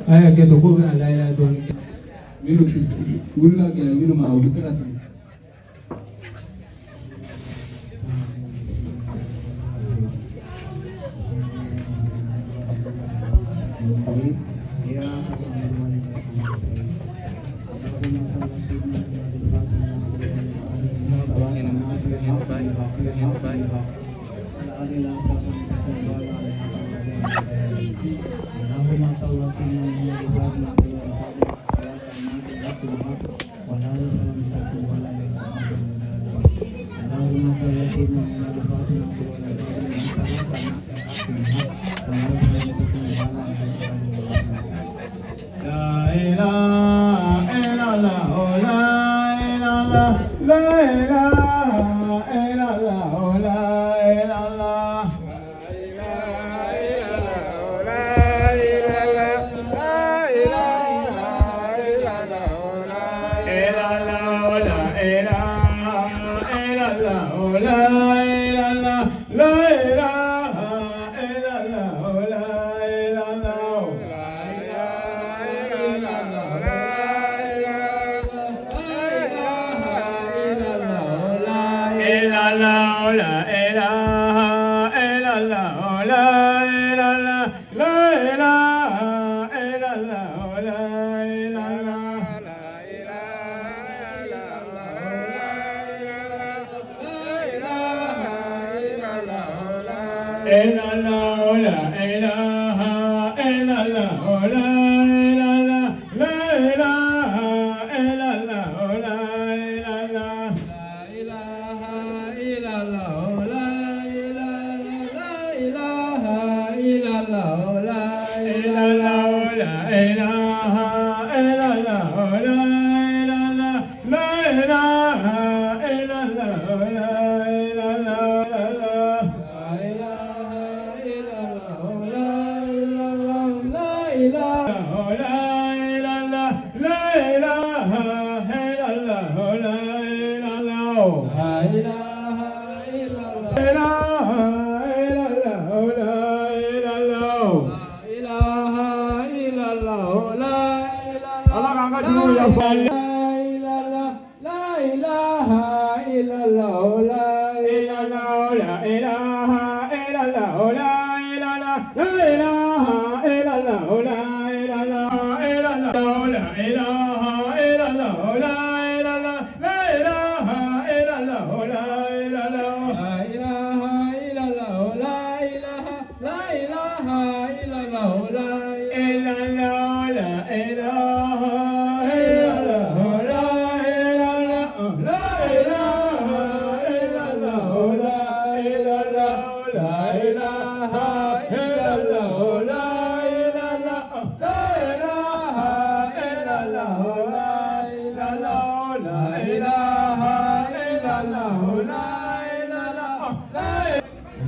Aya kɛ to ko bɛna layɛlɛ dɔɔni minnu wuli ka gɛlɛn minnu ma u bɛ se ka sigi. ilaha illallah, la ilaha, la ilaha illallah, la ilaha.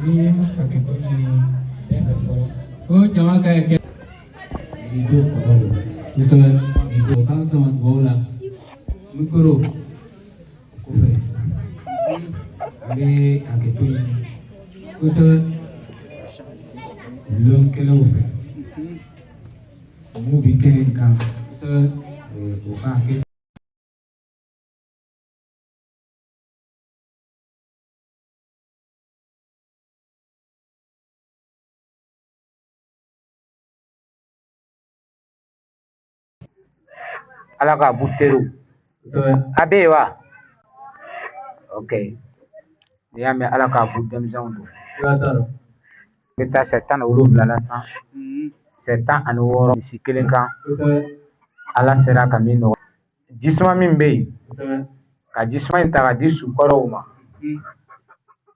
Ni ye hakɛto ɲini bɛɛ fɛ fɔlɔ. O jama ka kɛ. Yiridenw kɔrɔ don. Kosɛbɛ. O k'an sama dugawu la. Mikoro. O kɔfɛ, an bɛ hakɛto ɲini Kosɛbɛ. lɔnkɛlaw fɛ mun bɛ kɛnɛ in kan. Kosɛbɛ. O ka hakɛ Ala k'a b'u teriw. Kosɛbɛ. A bɛ yen wa? Ok, n'i y'a mɛn Ala k'a b'u denmisɛnw don. Siga t'a la. N bɛ taa sɛ 17 la san, sɛ 16 misi kelen kan. Kosɛbɛ. Ala sera ka min nɔgɔya. Jisuma min bɛ yen, Kosɛbɛ. ka jisuma in ta ka di sukɔrɔw ma,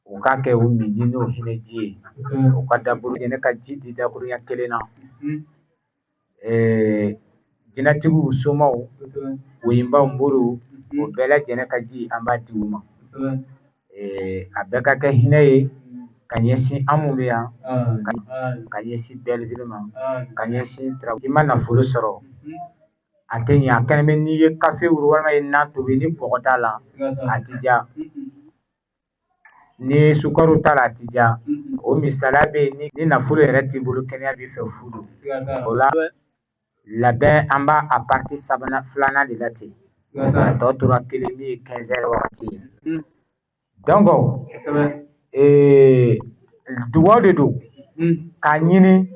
u k'a kɛ u minji n'o hinɛji ye. Kosɛbɛ. U ka daburu ne ka ji di dakurunya kelen na. Jinɛtigiw somaw, Kosɛbɛ. woyinbaw, nboriw, o bɛɛ lajɛlen ka ji an b'a di u ma. Kosɛbɛ. A bɛɛ ka kɛ hinɛ ye ka ɲɛsin an mun bɛ yan, Amin. ka ɲɛsin bɛɛ ma, Amin. ka ɲɛsin i ma nafolo sɔrɔ a tɛ ɲɛ. A kɛnɛ bɛ n'i ye kafe wuru walima i ye nan tobi ni kɔgɔ t'a la, Siga t'a la. a ti diya. Ni sukaro t'a la, a ti diya. O misaliya bɛ yen, ni nafolo yɛrɛ t'i bolo, kɛnɛya b'i fɛ, fu don. Siga t'a la. O la labɛn an b'a a partie sabanan filanan de la ten. Siga t'a la. A tɔ tora kelen min ye 15 heures wagati ye. Donc Kosɛbɛ. Dugawu de don k'a ɲini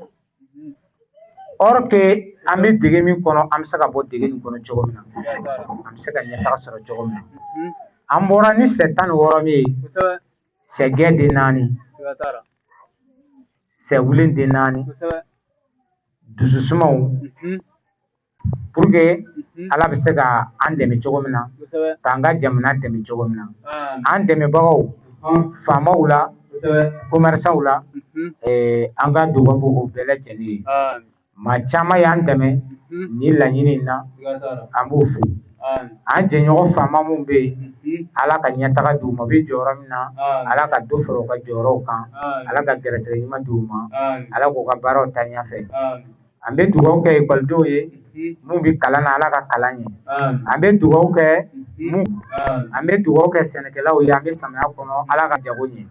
or que an bɛ dege min kɔnɔ, an bɛ se ka bɔ dege nin kɔnɔ cogo min na, Siga t'a la. an bɛ se ka ɲɛtaga sɔrɔ cogo min na. An bɔra ni sɛ 16 min ye, Kosɛbɛ. sɛgɛ den 4, Siga t'a la. sɛ wulen den 4, Kosɛbɛ. dususumaw, pour que Ala bɛ se ka an dɛmɛ cogo min na, Kosɛbɛ. k'an ka jamana dɛmɛ cogo min na. Amin. An dɛmɛbagaw, faamaw la, Kosɛbɛ. commerçants la, an ka dugawu b'o bɛɛ lajɛlen ye. Amin. Maa caman y'an dɛmɛ ni laɲini in na, an b'u fo. An jɛɲɔgɔn faama minnu bɛ yen, Ala ka ɲɛtaga d'u ma, u bɛ jɔyɔrɔ min na, Ala ka dɔ fara u ka jɔyɔrɔw kan, Ala ka gɛrɛsɛgɛ ɲuman d'u ma, Ala k'u ka baaraw taa ɲɛfɛ. An bɛ dugawu kɛ ekɔlidenw ye mun bɛ kalan na, Ala ka kalan ɲɛ. An bɛ dugawu kɛ mun, an bɛ dugawu kɛ sɛnɛkɛlaw ye, an bɛ samiya kɔnɔ, Ala ka jago ɲɛ.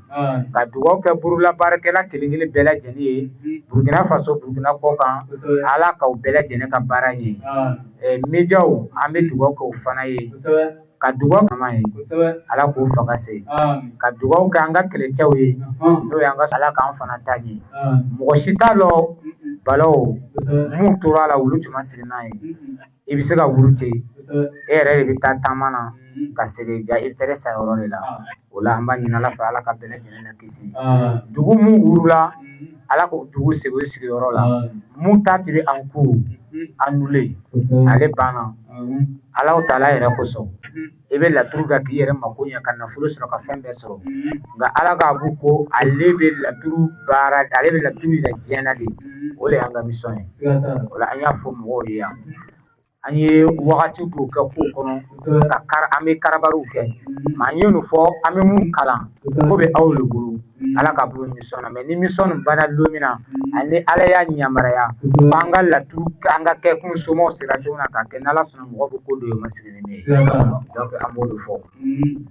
Ka dugawu kɛ bololabaarakɛla kelen kelen bɛɛ lajɛlen ye, Burukina Faso, Burukina kɔkan, Ala k'aw bɛɛ lajɛlen ka baara ɲɛ. Médiaw, an bɛ dugawu kɛ o fana ye. Ka dugawu kɛ ye, Ala k'u fanga se. Ka dugawu kɛ an ka kɛlɛcɛw ye, n'o y'an ka, Ala k'an fana ta ɲɛ. Mɔgɔ si t'a lɔn balaw mun tora a la, olu tun ma siri n'a ye. I bɛ se ka wuru ci, e yɛrɛ de bɛ taa taama na ka segin, ja i bɛ taa sa yɔrɔ de la. O la an b'a ɲini Ala fɛ, Ala ka bɛɛ lajɛlen lakisi. Dugu mun wurula, Ala k'o dugu segin o sigiyɔrɔ la. Mun ta ti bɛ en cours annulé, ale banna. Ala taala yɛrɛ kosɔn, i bɛ laturu kɛ k'i yɛrɛ mako ɲɛ, ka nafolo sɔrɔ, ka fɛn bɛɛ sɔrɔ. Nka Ala k'a b'u ko ale bɛ laturu baara, ale bɛ laturu yira diɲɛ na de. O de y'an ka mission ye. O la an y'a fɔ mɔgɔw ye yan, an ye wagati dɔw kɛ kow kɔnɔ ka kar, an bɛ karabariw kɛ. Mɛ an ye nin fɔ, an bɛ mun kalan ko bɛ aw de bolo, Ala ka bolo mission na. Mɛ ni mission nin banna don min na, ani Ala y'a yamaruya ko an ka laturu, an ka kɛ komi somaw sera cogo min na k'a kɛ, n'Ala sɔnna, mɔgɔw bɛ ko dɔ ye o ma sigi ni min ye. Donc an b'o de fɔ.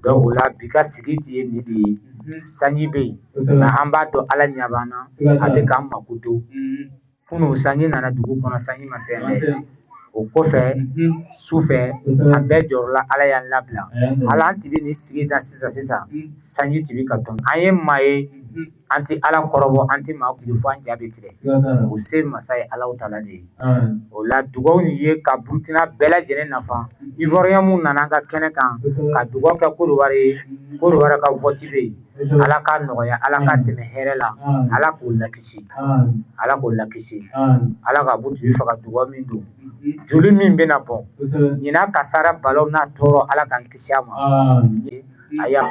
Donc o la bi ka sigi ti ye nin de ye. Sanji bɛ yen, nka an b'a dɔn Ala ɲɛ b'an na, a bɛ k'an mako to. Kunun sanji nana dugu kɔnɔ, sanji ma se yan dɛ. O kɔfɛ su fɛ, an bɛɛ jɔrɔla, Ala y'an labila. Ala an ti bɛ nin sigi da sisan sisan, sanji ti bɛ ka tɔn. An ye maa ye, an ti Ala kɔrɔbɔ, an ti maa tigi fo an ja bɛ tigɛ. O se masa ye Ala taala de ye. O la dugawu nin ye ka Burukina bɛɛ lajɛlen nafa. Ivoirien mun nana an ka kɛnɛ kan ka dugawu kɛ Kodowari ye, Kodowari ka vote bɛ yen, Ala k'a nɔgɔya, Ala k'a tɛmɛ hɛrɛ la, Ala k'o lakisi, Ala k'o lakisi. Ala ka b'u tigi fɛ ka dugawu min don, joli min bɛna bɔn ɲinan kasara balaw n'a tɔɔrɔ, Ala k'an kisi a ma. A y'a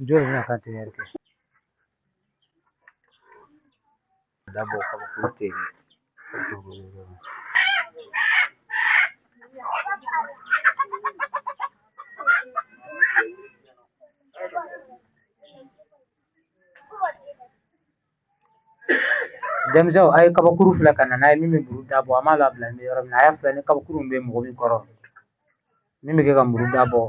jɔn bɛna conteneur kɛ dabɔ kabakuru tɛ yen. Denmisɛnw, a ye kabakuru filɛ ka na n'a ye min bɛ muru dabɔ, an b'a labila ni yɔrɔ min na. A y'a filɛ ni kabakuru bɛ mɔgɔ min kɔrɔ, min bɛ kɛ ka muru dabɔ.